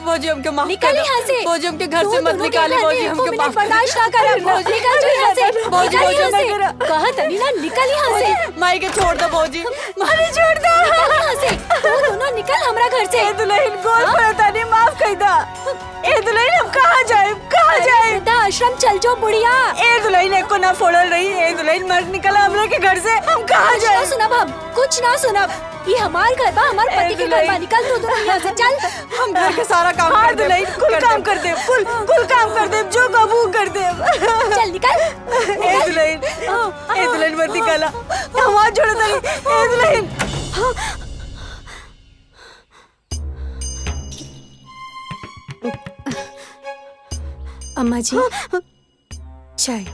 भौजी हमके माफ निकल यहाँ से। भौजी हमके घर तू से मत दोनों के निकाली घर में भौजी एको हमके मिनट माफ कर। बर्दाश्त ना करब। भौजी निकल जो यहाँ से। भौजी निकल भौजी यहाँ से। कहा तनी ना निकल यहाँ से। माई के छोड़ दो भौजी। अरे छोड़ दो। निकल यहाँ से। तू दोनों निकल हमरा घर से। ए दुल्हन गोल पड़ता नहीं, माफ कर दा। ए दुल्हन हम कहाँ जाए, कहाँ जाए? वृद्धाश्रम चल जो बुढ़िया। ए दुल्हन एको ना फोड़ल रही, ए दुल्हन मर निकला हमरा के घर से, हम कहाँ कुछ ना जाए? सुनब हम, कुछ ना सुनब। ये हमार घर बा, हमार पति के घर बा। निकल तू दोनों यहाँ से, चल। हम घर के सारा काम हाँ कर देब। दुल्हन कुल काम कर दे, कुल कुल काम कर दे, जो कबू कर दे। चल निकल। ए दुल्हन, ए दुल्हन मत निकाला, हम हाथ जोड़े तनी। ए दुल्हन। अम्मा जी चाय।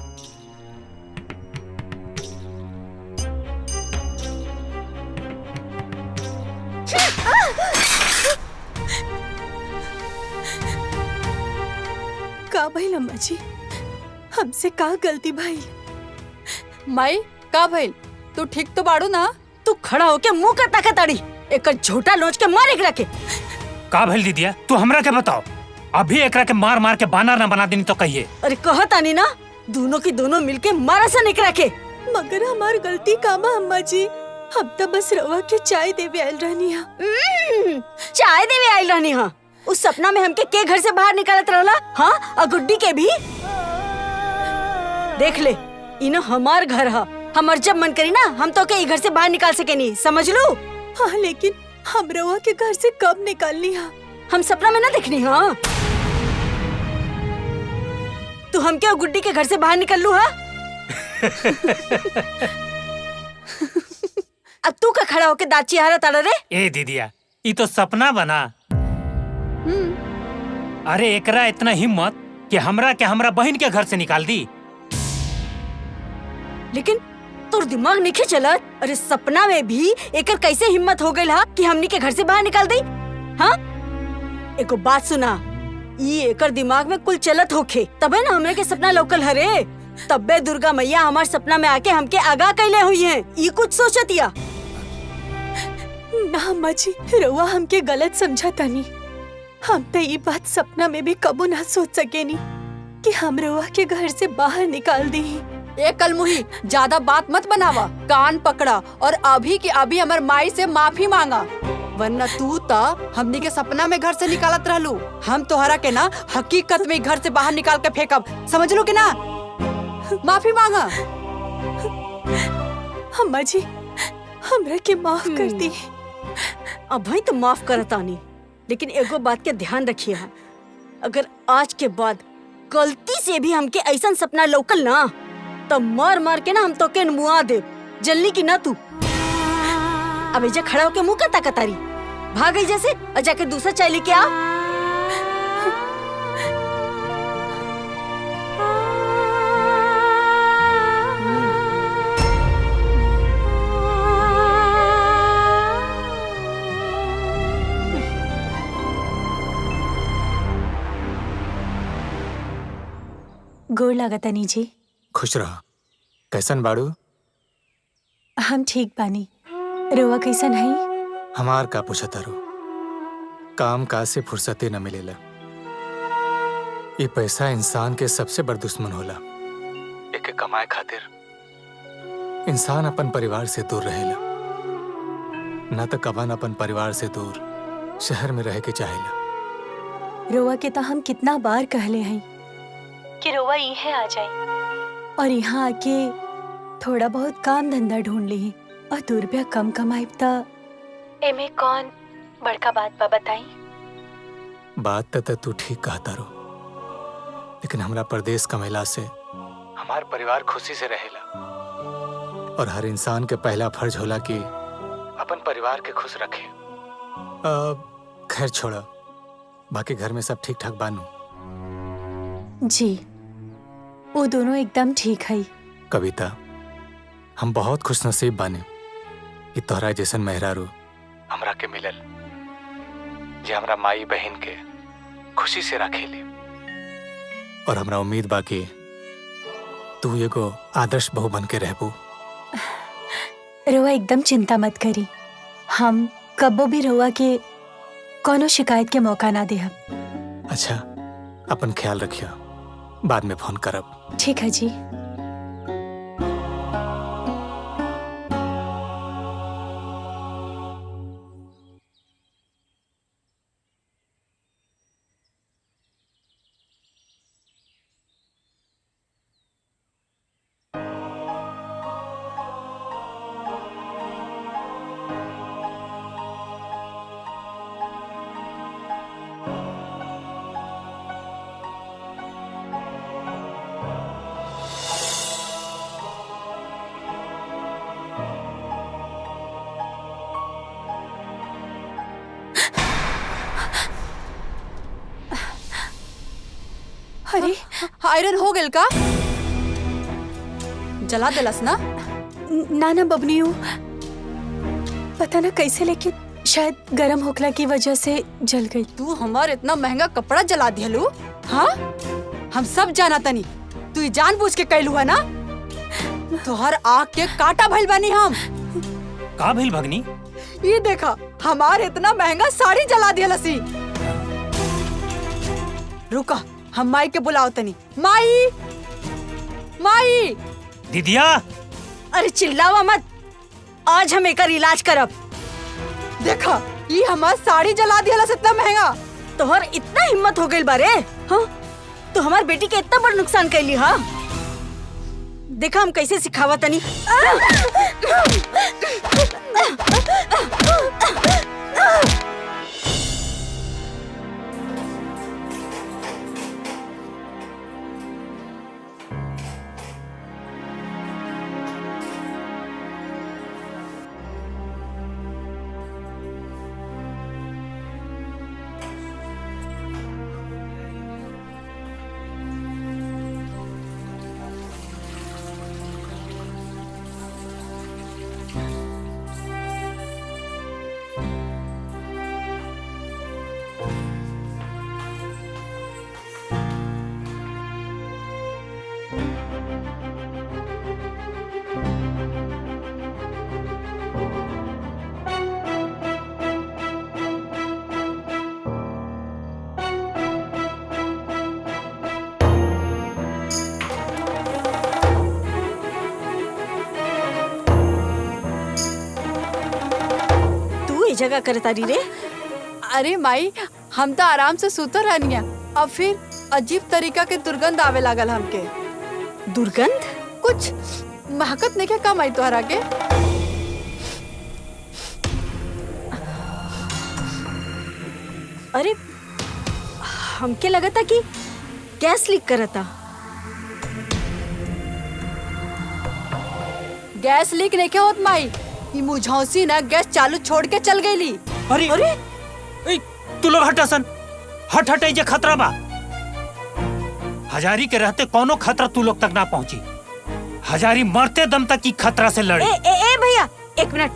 का भइल अम्मा जी, हमसे का गलती भइल? माई का भइल? तू ठीक तो बाड़ू ना? तू खड़ा होके मुंह का ताकत अड़ी, एक झोटा लोच के मार एकरा के। का भइल दीदिया? तू हमरा के बताओ, अभी एकरा के मार मार के बानर ना बना देनी तो कहिए। अरे कहता नहीं ना, दोनों की दोनों मिलके मारा सा निकरा के। मगर हमार गलती का बा अम्मा जी? हम तो बस रवा के चाय देवे आयल रहनी हा। चाय देवे आयल रहनी हा? उस सपना में हमके के घर से बाहर निकालत रहला? हाँ, और गुड्डी के भी। देख ले, इनो हमार घर हा, हमार जब मन करी ना हम तो के घर से बाहर निकाल सके नहीं, समझ लू? हाँ लेकिन हम रवा के घर से कब निकालनी हा? हम सपना में ना देखनी। हाँ तू हमके और गुड्डी के घर से बाहर निकल लू? हाँ अब तू का खड़ा होके दाची हारा ताड़ा रे? ए दीदिया, ई तो सपना बना। अरे एकरा इतना हिम्मत कि हमरा के हमरा बहन के घर से निकाल दी। लेकिन तोर दिमाग नहीं चलत? अरे सपना में भी एकर कैसे हिम्मत हो गई हा कि हमनी के घर से बाहर निकाल दी? हाँ एको बात सुना, ई एकर दिमाग में कुल चलत होखे तबे ना हमरे के सपना लोकल हरे, तबे दुर्गा मैया हमार सपना में आके हमके आगाह कैले हुई है, ई कुछ सोचतिया ना अम्मा जी, रउआ हमके गलत समझा तानी। हम तो ये बात सपना में भी कबो ना सोच सकेनी कि हम रउआ के घर से बाहर निकाल दी। ए कलमुही, ज्यादा बात मत बनावा, कान पकड़ा और अभी के अभी हमर माई से माफी मांगा, वरना तू ता हमनी के सपना में घर से निकालत रहलू, हम तोहरा के ना हकीकत में घर से बाहर निकाल के फेंकब, समझ लो कि ना? माफी मांगा। अम्मा जी हमरा के माफ कर दी। अब भाई तो माफ करतानी, लेकिन एगो बात के ध्यान रखिए, अगर आज के बाद गलती से भी हमके ऐसा सपना लोकल ना तो मार मार के ना हम तो के मुआ दे जल्दी की ना तू। अब ऐजा खड़ा होके मुंह का ताकतारी भाग गई जैसे और जाके दूसरा चाय लेके आ। गोर लागतानी जी। खुश रहा। कैसन बाड़ू? हम ठीक बानी, रउआ कैसन है? हमार का पूछा तारू, काम काज से फुर्सते न मिलेला। ये पैसा इंसान के सबसे बड़ दुश्मन होला। एक कमाए खातिर इंसान अपन परिवार से दूर रहेला, न तो कबन अपन परिवार से दूर शहर में रह के चाहेला। रउआ के तो हम कितना बार कहले हैं कि रउआ इहे आ जाए और यहाँ आके थोड़ा बहुत काम धंधा ढूंढ ली और 2 रुपया कम कमाई त एमे कौन बड़का बात बा बताई? बात त तू ठीक कहता रो, लेकिन हमरा परदेश कमेला से हमार परिवार खुशी से रहेला और हर इंसान के पहला फर्ज होला कि अपन परिवार के खुश रखे। खैर छोड़ा, बाकी घर में सब ठीक ठाक बानू? जी वो दोनों एकदम ठीक है। कविता, हम बहुत खुश नसीब बाने कि तोहरा जैसन मेहरारू हमरा के मिलल, जे हमरा माई बहन के खुशी से रखेले और हमरा उम्मीद बा कि तू एगो आदर्श बहू बन के रहबू। रउआ एकदम चिंता मत करी, हम कब्बो भी रउआ के कोनो शिकायत के मौका ना देहब। अच्छा अपन ख्याल रखियो, बाद में फोन करब। ठीक है जी। अरे आयरन हो गेल का? जला देलस ना? ना ना बबनी, पता ना कैसे, लेकिन शायद गरम होखला की वजह से जल गई। तू हमार इतना महंगा कपड़ा जला दिहलू? हाँ, हम सब जाना तनी तू जानबूझ के कैलू है ना। तोहर आँख के काटा भइल बानी हम। का भइल भगनी? ये देखा, हमार इतना महंगा साड़ी जला दिहलसी। रुका, हम माई के बुलाओ तनी। माई, माई। दीदिया। अरे चिल्लावा मत, आज हम एकर इलाज करब। देखा, ये हमार साड़ी जला दिया इतना महंगा। तोहर इतना हिम्मत हो गई बारे? हाँ, तो हमार बेटी के इतना बड़ नुकसान कैली। हाँ देखा हम कैसे सिखावा तनी। जगह करता रे। अरे माई, हम तो आराम से सुतल रहनिया, अब फिर अजीब तरीका के दुर्गंध आवे लागल हमके। दुर्गंध? कुछ महकत नहीं क्या माई तोहरा के? अरे हमके लगता कि गैस लीक करता। गैस लीक नहीं होत माई, मुझौसी ना गैस चालू छोड़ के चल गई। अरे अरे ए, तू लोग हट सन, हट हट, ये खतरा बा। हजारी के रहते कोनो खतरा तू लोग तक ना पहुंची। हजारी मरते दम तक की खतरा से लड़े। ए, ए, ए भैया एक मिनट,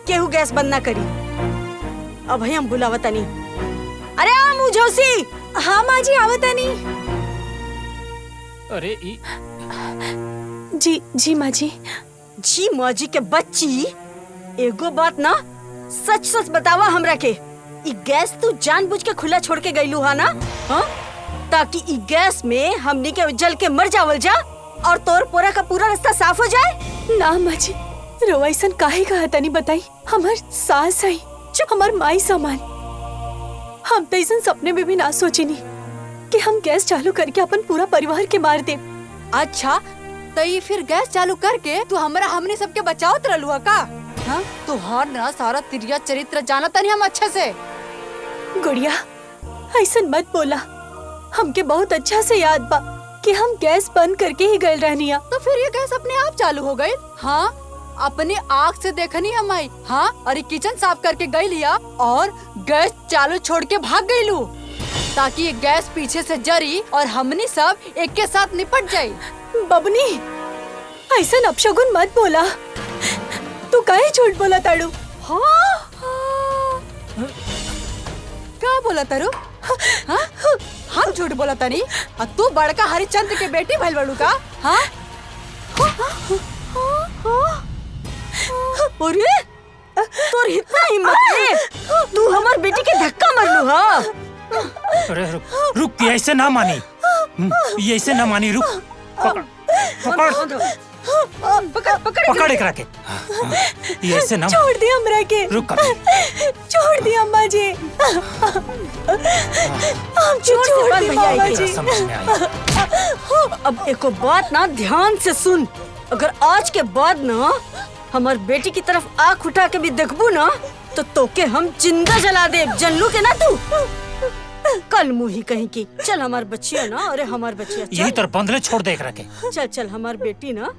केहू गैस बंद ना करी। अब भैया हम बुलावता नहीं। अरे आ मुझौसी। हाँ माँ जी आवता नहीं। अरे ई... जी जी माँ जी। जी माँ जी के बच्ची, एगो बात ना सच सच बतावा हमरा के, ई गैस तू जानबूझ के खुला छोड़ के गईलू हा ना? हाँ, ताकि ई गैस में हमनी के जल के मर जावल जा और तोर पूरा का पूरा रास्ता साफ हो जाए। ना माँ जी, रोवाइसन काहे कहा तनी बताई। हमार सास आई, हमार माई सामान, हम तो ऐसा सपने में भी ना सोचिनी कि हम गैस चालू करके अपन पूरा परिवार के मार दे। अच्छा तो ये फिर गैस चालू करके तू हमरा हमने सबके बचावत रहलू का? हाँ, तुहार ना सारा तिरिया चरित्र जाना तनी हम अच्छे से। गुड़िया ऐसा मत बोला, हमके बहुत अच्छा से याद बा कि हम गैस बंद करके ही गए रहनिया। तो फिर ये गैस अपने आप चालू हो गई? हाँ, अपने आँख से देखनी हम आई। हाँ, अरे किचन साफ करके गई लिया और गैस चालू छोड़ के भाग गई लू, ताकि ये गैस पीछे से जरी और हमनी सब एक के साथ निपट जाये। बबनी ऐसा अपशगुन मत बोला, तू काहे झूठ बोला ताड़ू? हाँ, हाँ। का बोला तारू? हाँ? हम झूठ बोला तानी? और तू बड़का हरिचंद्र के बेटी भइल बड़ू का? हाँ? अरे तोर इतना हिम्मत है, तू हमार बेटी के धक्का मारलू? हाँ, अरे रुक रुक, ये ऐसे ना मानी। ये ऐसे ना मानी, रुक। पकड़ पकड़ पकड़ पकड़ पकड़ एकरा के। ये ऐसे ना छोड़ दे हमरा के। रुक, छोड़ दे अम्मा जी, हम छोड़ दे मामा जी। समझ में आई। अब एको बात ना ध्यान से सुन, अगर आज के बाद ना हमार बेटी की तरफ आँख उठा के भी देखबू ना तो तोके हम जिंदा जला दे, जनलू के ना तू कल मुही कहीं की। चल हमार बच्चिया ना, अरे हमार बच्चिया यही तर बंदले छोड़ दे एकरा के। चल चल हमार बेटी ना।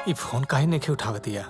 ई फोन काहे नहीं उठावतिया?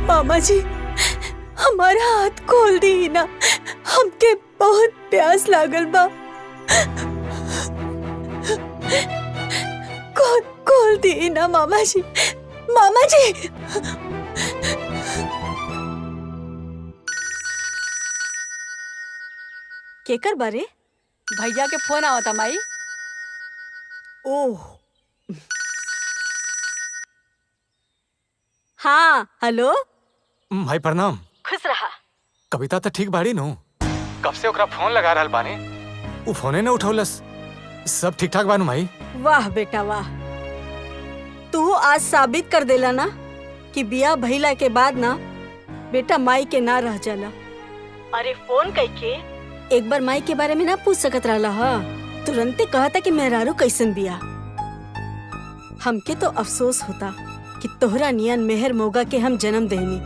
मामा जी हमारा हाथ खोल दी ना, हमके बहुत प्यास लागल बा। खोल खोल दी ना मामा जी, मामा जी। केकर बारे? भैया के फोन आवता माई। ओह हाँ हेलो भाई प्रणाम। खुश रहा। कविता तो ठीक बाड़ी नु? कब से ओकरा फोन लगा रहल बानी, उ फोने न उठौलस। सब ठीक ठाक बानू भाई? वाह बेटा वाह, तू आज साबित कर देला ना कि बिया भइला के बाद ना बेटा माई के ना रह जाला। अरे फोन कई के एक बार माई के बारे में ना पूछ सकत रहला हा, तुरंते कहता कि मेहरारू कैसन बिया। हमके तो अफसोस होता कि तोहरा नियन मेहर मोगा के हम जन्म देनी।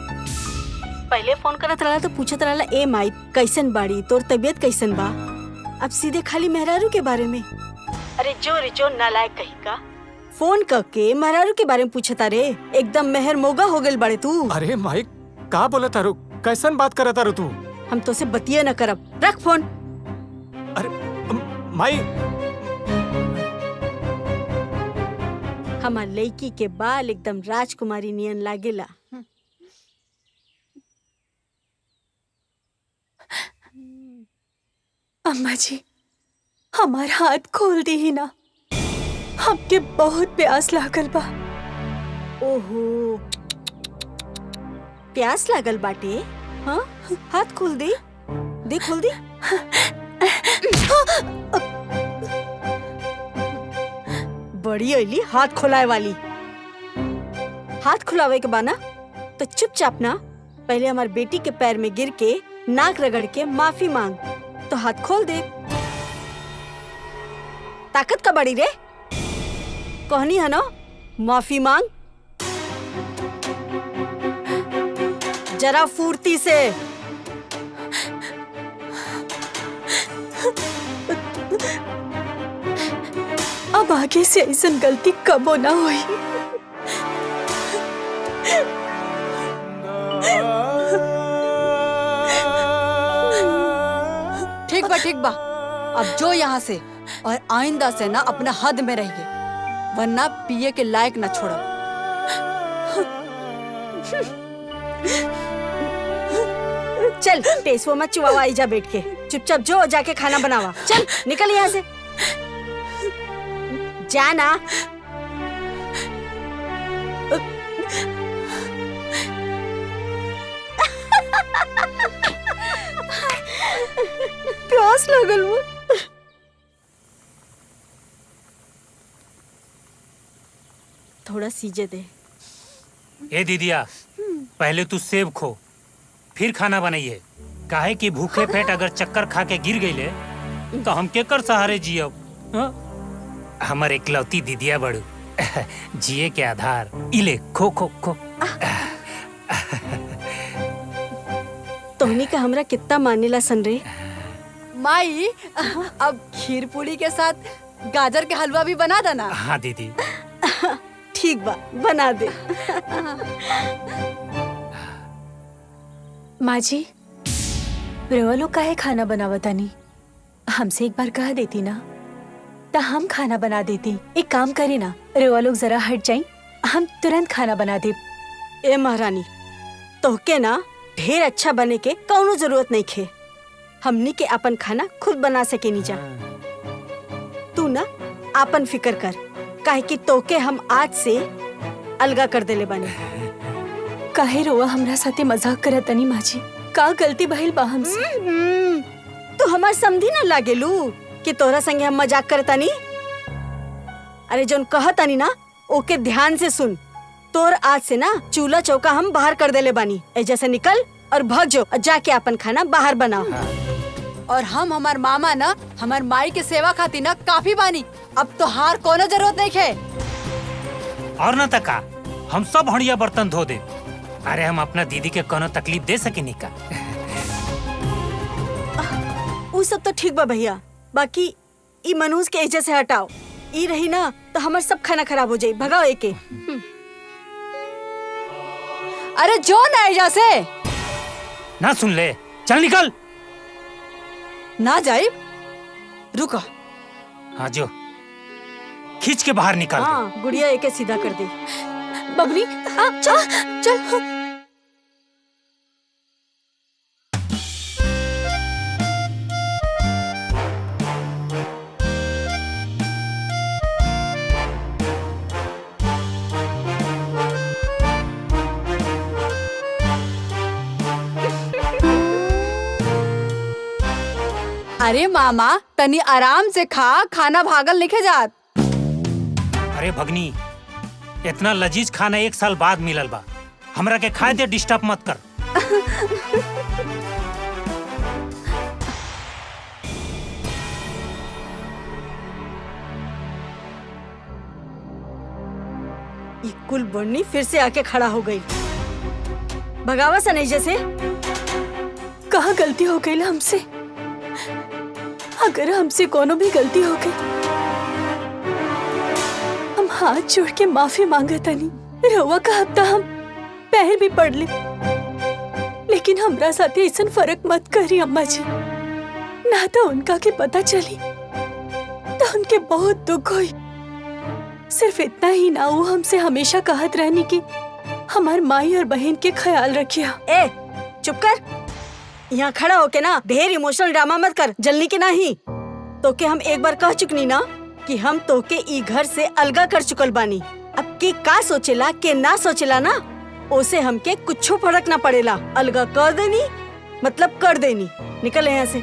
पहले फोन करत रहला तो पूछत रहला ए माई कैसन बाड़ी, तोर तबीयत कैसन बा, अब सीधे खाली मेहरारू के बारे में। अरे जो रे जो नालायक कहीं का, फोन करके मेहरारू के बारे में पूछता रे, एकदम मेहर मोगा हो गइल बाड़े तू। अरे माई का बोलत तारू, कैसन बात करत तारू तू? हम तो से बतिया न करब, रख फोन। अरे माई, हमार लड़की के बाल एकदम राजकुमारी नियन लागेला। अम्मा जी हमार हाथ खोल दी ही ना, हमके बहुत प्यास लागल बा। ओहो प्यास लागल बाटे? हाँ हाथ खोल दे, दे खोल दे। बड़ी अली हाथ खोलाए वाली। हाथ खुलावे के बाना तो चुपचाप ना पहले हमार बेटी के पैर में गिर के नाक रगड़ के माफी मांग तो हाथ खोल दे। ताकत का बड़ी रे, कहनी है ना माफी मांग, जरा फुर्ती से। अब आगे से ऐसा गलती कबो ना हुई। ठीक बा ठीक बा, अब जो यहाँ से और आइंदा से ना अपना हद में रहिए, वरना पिए के लायक ना छोड़ो। चल टेसुआ मत चुवावा, आई जा बैठ के चुपचाप जो जाके खाना बनावा। चल निकल यहाँ से, जाना। प्यास लगल वो। थोड़ा सीजे दे। ए दीदिया, पहले तू सेब खो फिर खाना बनाइए। काहे कि भूखे पेट अगर चक्कर खा के गिर गईले तो हम केकर सहारे जियब? हमर एकलौती दीदिया बड़ू, जिए के आधार। इले खो खो खो। तोहनी का हमरा कितना मानेला सन रे। माई, अब खीर पूरी के साथ गाजर के हलवा भी बना देना। हाँ दीदी। ठीक बा, बना दे। माँ जी, रउआ लोग काहे खाना बनावतानी? हमसे एक बार कह देती ना तो हम खाना बना देती। एक काम करे ना, रउआ लोग जरा हट जाई, हम तुरंत खाना बना दे। ए महारानी, तोहके ना ढेर अच्छा बने के कौनो जरूरत नहीं खे। हमनी के अपन खाना खुद बना सके नी जा। तू ना आपन फिक्र कर, काहे कि तोके हम आज से अलगा कर देले बानी। काहे रोआ हमरा साथे मजाक करतनी माँ जी? का गलती भइल बा हमसे? तू हमार समझी ना लागेलू कि तोहरा संगे हम मजाक करतानी? अरे जोन कहतानी ना ओके ध्यान से सुन। तोर आज से ना चूल्हा चौका हम बाहर कर देले बानी। ऐजा से निकल और भाग जो, जाके अपन खाना बाहर बनाओ। और हम हमार मामा ना हमार माई के सेवा खाती ना काफी बानी। अब तो हार कोनो जरूरत नहीं है। और ना तका हम सब हड़िया बर्तन धो दे। अरे हम अपना दीदी के कोनो तकलीफ दे सके नहीं का? उ सब तो ठीक बा भैया, बाकी ई मनोज के एजा से हटाओ। ई रही ना तो हमार सब खाना खराब हो जाई। भगाओ एके। अरे जो ना एजा से। ना सुन ले, चल निकल। ना जाए, रुको। हाँ जो खींच के बाहर निकाल। हाँ, गुड़िया एके सीधा कर दे। बबली चल चल। अरे मामा तनी आराम से खा, खाना भागल लिखे जात। अरे भगनी, इतना लजीज खाना एक साल बाद मिलल बा, हमरा के खाए दे, डिस्टर्ब मत कर। ई कुल बन्नी फिर से आके खड़ा हो गई। भगावा सा नहीं जैसे। कहाँ गलती हो गई हमसे? अगर हमसे कोनो भी गलती हो गई, हम हाथ जोड़ के माफी मांगतानी। रउआ का हफ्ता हम पैर भी पड़ ले, लेकिन हमरा साथे ऐसा फर्क मत करी अम्मा जी। ना तो उनका के पता चली तो उनके बहुत दुख हुई। सिर्फ इतना ही ना, वो हमसे हमेशा कहत रहनी कि हमार माई और बहन के ख्याल रखिया। ए चुप कर, यहाँ खड़ा होके ना ढेर इमोशनल ड्रामा मत कर, जल्दी के नहीं। तो के हम एक बार कह चुकनी ना कि हम तोके ई घर से अलगा कर चुकल बानी। अब के का सोचेला के ना सोचेला ना, ओसे हमके कुछ फर्क ना पड़ेला। अलगा कर देनी मतलब कर देनी। निकल यहाँ से।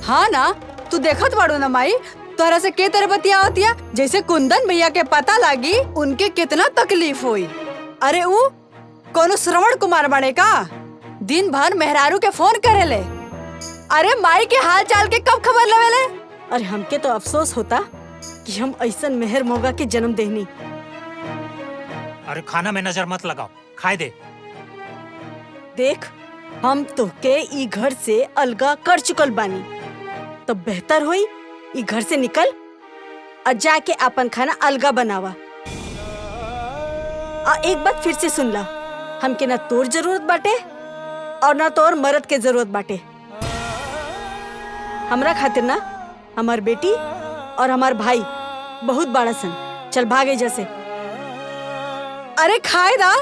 हाँ ना, तू देखत बाड़ू ना माई, तोहरा से के तरह बतियावतिया, जैसे कुंदन भैया के पता लागी उनके कितना तकलीफ हुई। अरे ऊ कोनो श्रवण कुमार बने का, दिन भर मेहरारू के फोन करेले। अरे माई के हाल चाल के कब खबर लेवेले। अरे हमके तो अफसोस होता कि हम ऐसा मेहर मोगा के जन्म देनी। अरे खाना में नजर मत लगाओ, खाए दे। देख हम तोहके ई घर से अलगा कर चुकल बानी, तो बेहतर होई ई घर से निकल और जाके अपन खाना अलगा बनावा। आ एक बात फिर से सुन ला, हमके ना तोर जरूरत बाटे और ना तोर मर्द के जरूरत बाटे। हमरा खातिर ना हमार बेटी और हमार भाई बहुत बड़ा सन। चल भागे जैसे। अरे खाए दा।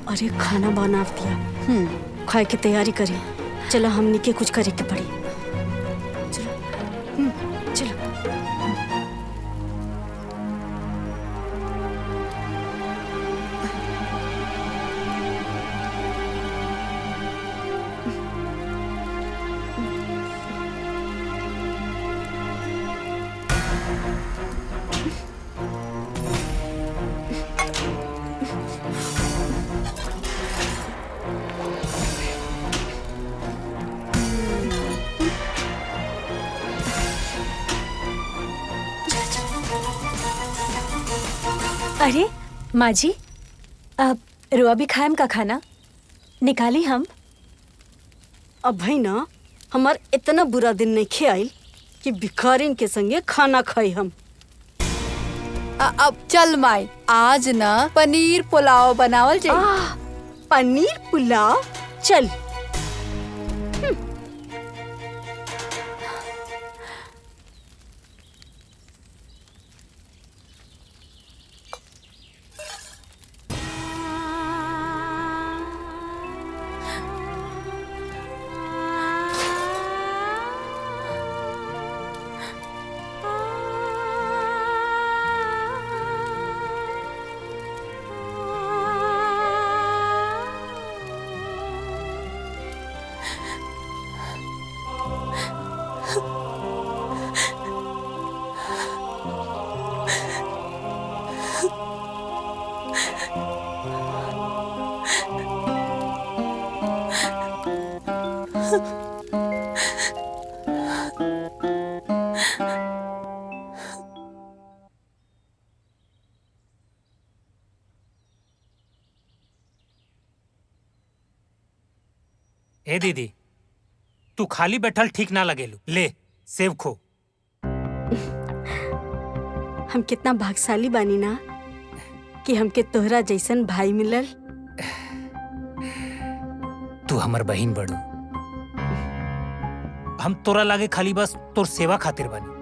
अरे खाना बना दिया, खाए की तैयारी करी। चलो हमनी के कुछ करे के पड़ी। चलो चलो। अरे माँ जी, अब रुआ भी खाएम का खाना निकाली हम। अब भाई ना हमार इतना बुरा दिन नहीं खे आइल कि भिखारिन के संगे खाना खाई हम। अब चल माई, आज ना पनीर पुलाव बनावल जाई। पनीर पुलाव, चल। ए दीदी, तू खाली बैठल ठीक ना लगेलू, ले सेब खो। हम कितना भाग्यशाली बानी ना कि हमके तोहरा जैसन भाई मिलल। तू हमर बहिन बड़ू, हम तोरा लागे खाली बस तोर सेवा खातिर बानी।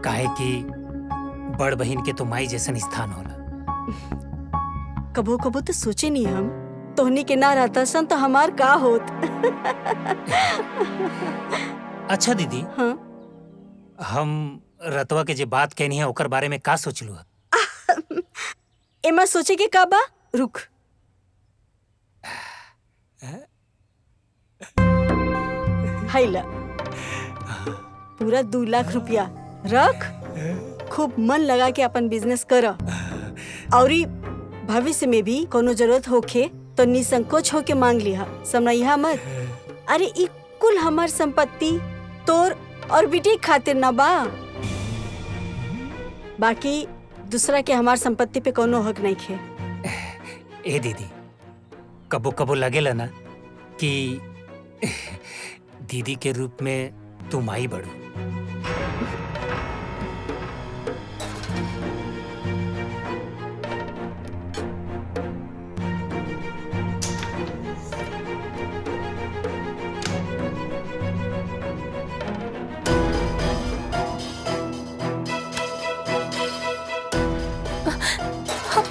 काहे कि बड़ बहिन के तो माई जैसन स्थान होला। कबो कबो तो सोचे नहीं हम तोहनी के ना रहता सन तो हमार का होत। अच्छा दीदी, हाँ? हम रतवा के जे बात कहनी है ओकर बारे में का सोचलू है? एमा सोचे के का बा, रुक। हैला पूरा 2 लाख रुपया रख, खूब मन लगा के अपन बिजनेस कर, और भविष्य में भी कोनो जरूरत होखे तो निसंकोच होके मांग लिहा, समझिहा मत। अरे ई कुल हमार संपत्ति तोर और बेटी खातिर ना बा, बाकी दूसरा के हमार संपत्ति पे कोनो हक नहीं खे। ए दीदी, कबो कबो लगेला ना कि दीदी के रूप में तू माई बड़ू।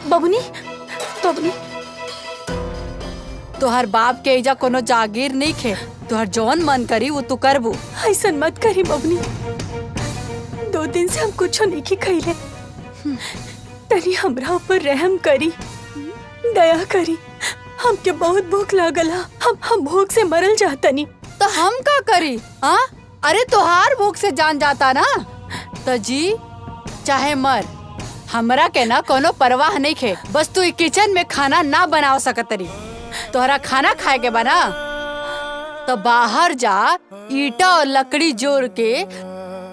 बबुनी, बबुनी, तोहर बाप के एजा कोनो जागीर नहीं खे, तोहर जौन मन करी वो तू करबू। ऐसन मत करी बबुनी, 2 दिन से हम कुछ नहीं खैले, तनी हमरा ऊपर रहम करी, दया करी, हमके बहुत भूख लागल, हम भूख से मरल जातनी। तो हम का करी? हाँ, अरे तोहार भूख से जान जाता ना, तो जी चाहे मर, हमरा के ना कोनो परवाह नहीं खे, बस तू किचन में खाना ना बनाव सकत रही। तोहरा खाना खाए के बना तो बाहर जा, ईटा और लकड़ी जोड़ के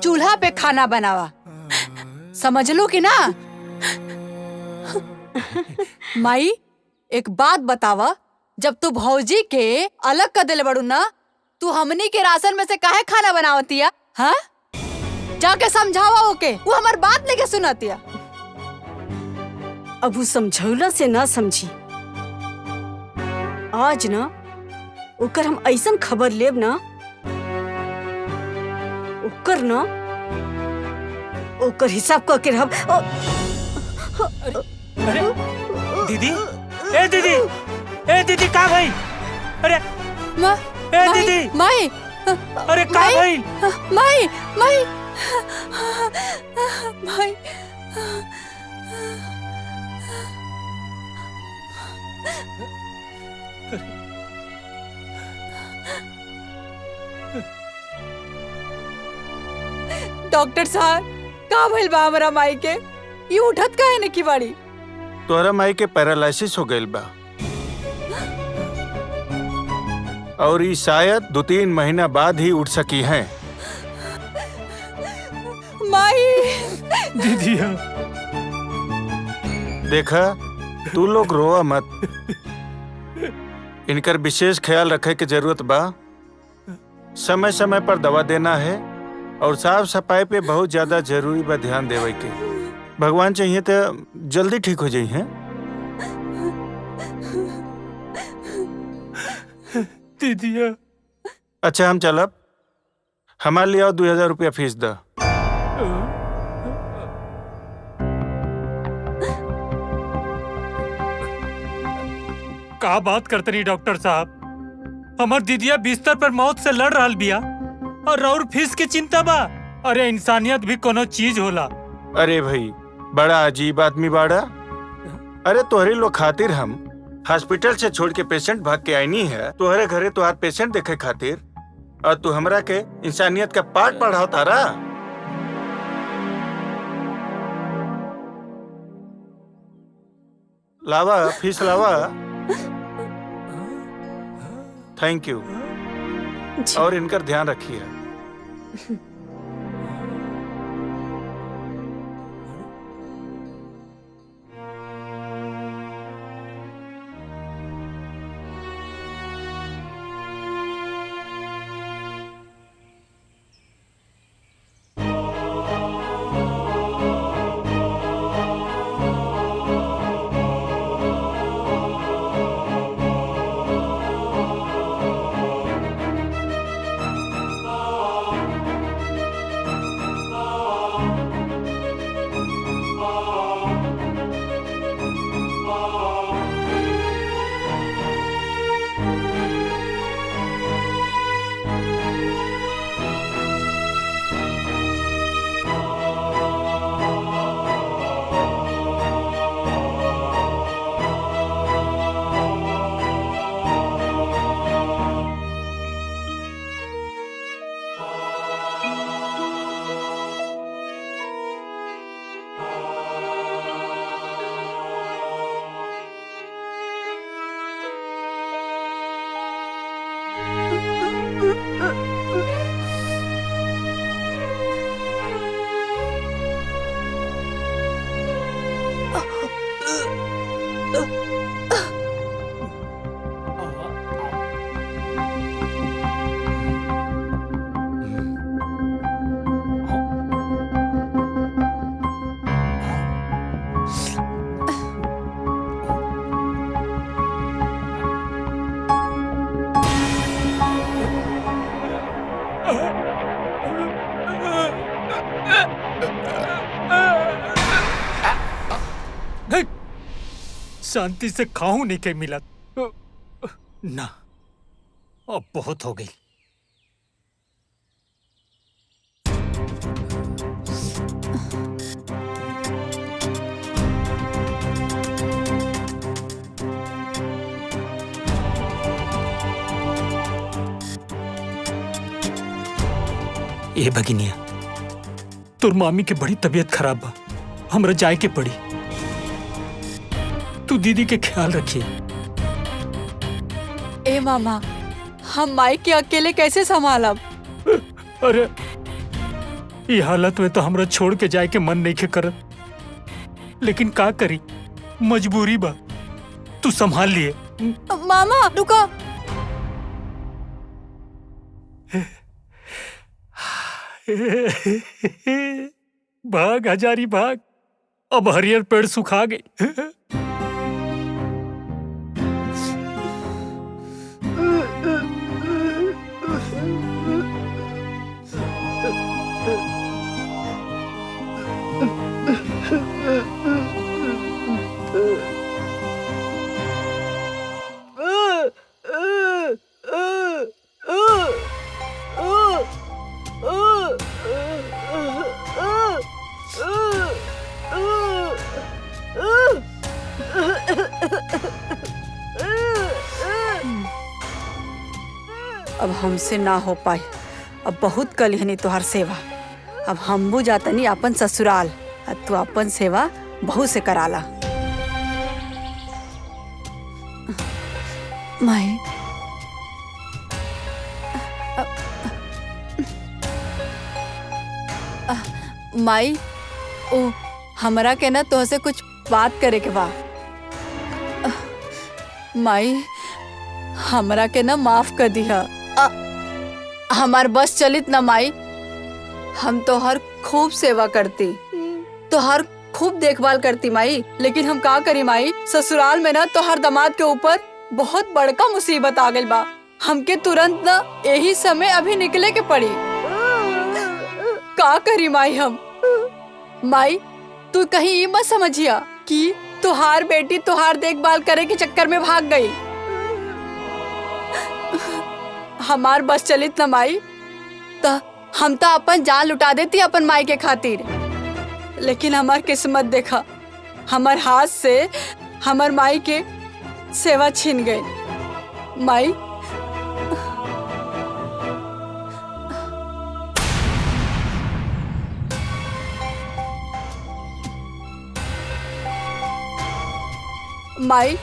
चूल्हा पे खाना बनावा, समझ लो कि ना? माई एक बात बतावा, जब तू भौजी के अलग कर देले बड़ू ना, तू हमनी के राशन में से काहे खाना बनावतिया? हाँ, जाके समझावा ओके, वो हमार बात लेके सुनातिया। अब वो समझौला से ना समझी, आज ना ओकर हम ऐसन खबर लेब ना, ओकर ना ओकर हिसाब करके रहब। अरे दीदी, ए दीदी, ए दीदी का भाई? अरे माँ, ए दीदी, माई, अरे का भाई? माई, माई, माई, डॉक्टर साहब का भइल बा हमरा माई के? ये उठत काहे नहीं बाड़ी? तोहरा माई के पैरालिसिस हो गइल बा और ई शायद 2-3 महीना बाद ही उठ सकी हैं। माई, दीदी देखा, तू लोग रोआ मत, इनकर विशेष ख्याल रखे के जरूरत बा। समय समय पर दवा देना है और साफ सफाई पे बहुत ज्यादा जरूरी बा ध्यान देवे के। भगवान चाहिए तो जल्दी ठीक हो जाई हैं। दीदी अच्छा हम चलब, हमारे लिए 2000 रुपया फीस दा। का बात करते नहीं डॉक्टर साहब, हमार दीदिया बिस्तर पर मौत से लड़ रहा बिया और फीस के चिंता बा। अरे इंसानियत भी कोनो चीज होला। अरे भाई बड़ा अजीब आदमी बाड़ा। अरे तोहरे लोग खातिर हम हॉस्पिटल से छोड़ के पेशेंट भाग के आईनी है, तोहरे घरे तोहार पेशेंट देखे खातिर, और तू हमरा के इंसानियत का पाठ पढ़ाओ तारा। लावा फीस लावा। Thank you, और इनका ध्यान रखिए। शांति से खाऊं नहीं के मिला ना। अब बहुत हो गई। ए भगिनिया, तोर मामी के बड़ी तबीयत खराब बा, हमरा जाए के पड़ी। तू दीदी के ख्याल रखिए। ए मामा, हम माई के अकेले कैसे संभालब? अरे ये हालत में तो हमरा छोड़ के जाए के मन नहीं के करत, लेकिन का करी, मजबूरी बा। तू संभाल लिए। मामा रुको। भाग हजारी भाग, अब हरियर पेड़ सुखा गए। अब हमसे ना हो पाए, अब बहुत कलिहनी तुहार सेवा। अब हमबू जातनी अपन ससुराल, अब तू अपन सेवा बहू से कराला। माई माई, ओ हमरा के ना तुहसे कुछ बात करे के बा। माई हमरा के ना माफ कर दिया, हमार बस चलित ना माई। हम तोहर खूब सेवा करती, तोहर खूब देखभाल करती माई, लेकिन हम का करी माई, ससुराल में ना तोहर दामाद के ऊपर बहुत बड़का मुसीबत आ गई बा। हमके तुरंत ना यही समय अभी निकले के पड़ी। का करी माई हम? माई तू कहीं ये मत समझिया कि तुहार बेटी तुहार देखभाल करे के चक्कर में भाग गई। हमार बस चलित न माई तो हम तो अपन जान लुटा देती अपन माई के खातिर, लेकिन हमार किस्मत देखा, हमार हाथ से हमार माई के सेवा छीन गई। माई माई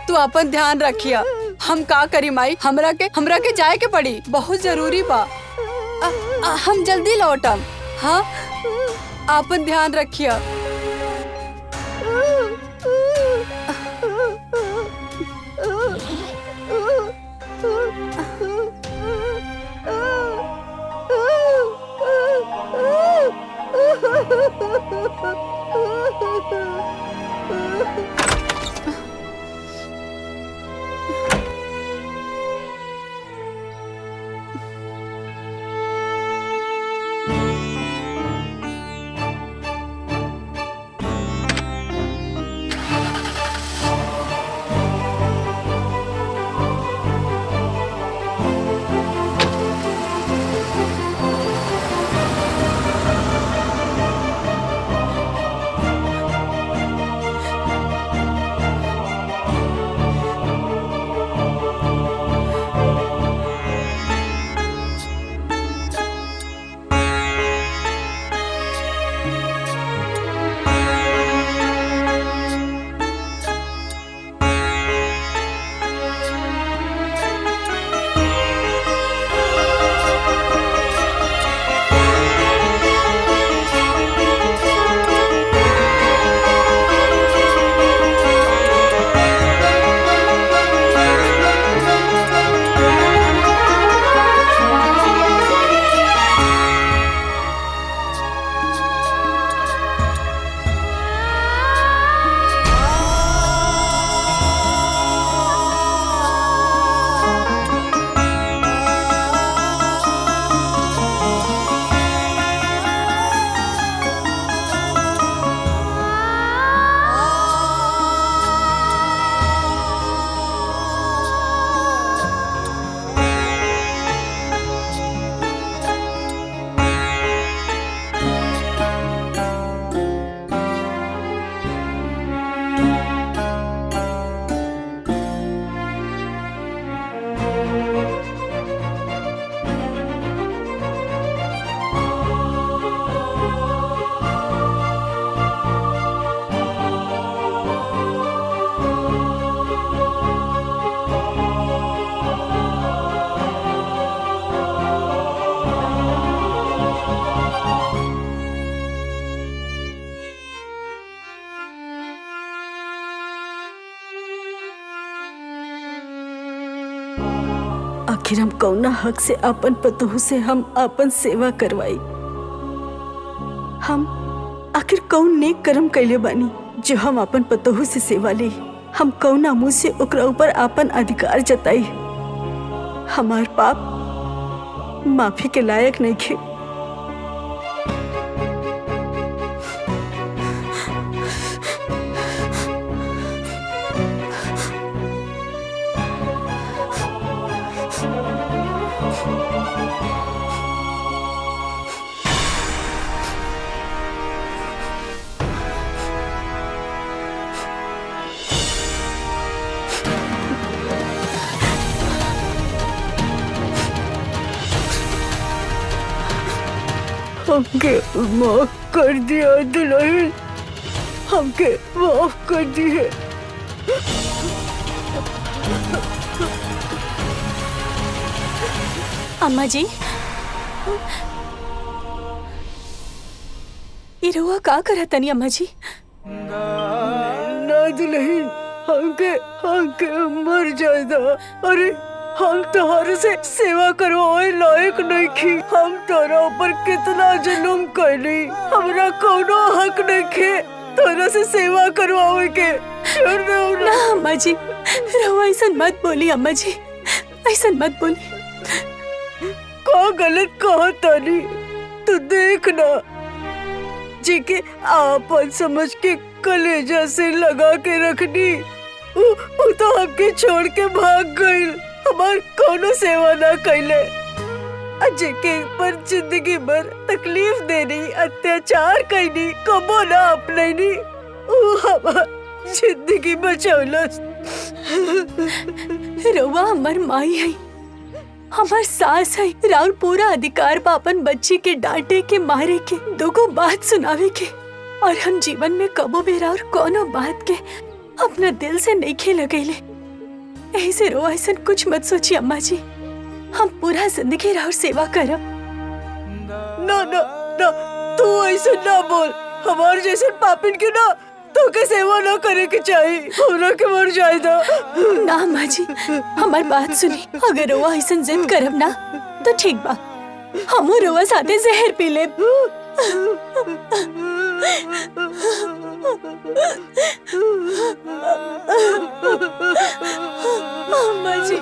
तू अपन ध्यान रखिया। हम का करी माई, हमरा के जाए के पड़ी, बहुत जरूरी बा। हम जल्दी लौटम। हाँ आपन ध्यान रखिया। कौना हक से अपन पतोह से हम अपन सेवा करवाई? हम आखिर कौन नेक कर्म कैले बानी जो हम अपन पतोह से सेवा ली? हम कौना मुँह से ओकरा ऊपर अपन अधिकार जताई? हमार पाप माफी के लायक नहीं खे। हमके माफ कर दिया दुल्हन, हमके माफ कर दिए। अम्मा जी, ये रुआ का करा तनी अम्मा जी? ना दुल्हन, हमके हमके मर जाएगा। अरे हम तुम्हारे से सेवा करवाए लायक नहीं थी। हम तोरा ऊपर कितना जुल्म कैली, हमरा कोनो हक नहीं खे तोरा से सेवा करवावे के। छोड़ दे ना अम्मा जी, रहुआ ऐसा मत बोली अम्मा जी, ऐसा मत बोली। का गलत कहा तानी, तू देख ना जी के आपन समझ के कलेजा से लगा के रखनी, उ तो हमके छोड़ के भाग गई, हमार कोनो सेवा ना कैले। अजय के पर जिंदगी भर तकलीफ देनी, अत्याचार कैनी, कबो ना अपनैनी, उ हमार जिंदगी बचौलस। रउआ हमार माई है, हमार सास है, राउर पूरा अधिकार बा अपन बच्ची के डांटे के, मारे के, दुगो बात सुनावे के। और हम जीवन में कबो भी राउर कोनो बात के अपना दिल से नहीं खे लगैले। ऐसे रो ऐसा कुछ मत सोचिए अम्मा जी, हम पूरा जिंदगी राउर सेवा करब। ना ना ना, तू ऐसा ना बोल, हमार जैसे पापिन के ना तो के सेवा ना करे के चाहिए, हमरा के मर जाएगा। ना अम्मा जी, हमार बात सुनी, अगर रोआ ऐसा जिद करब ना तो ठीक बा, हम रोआ साथे जहर पी लेब। अम्मा जी,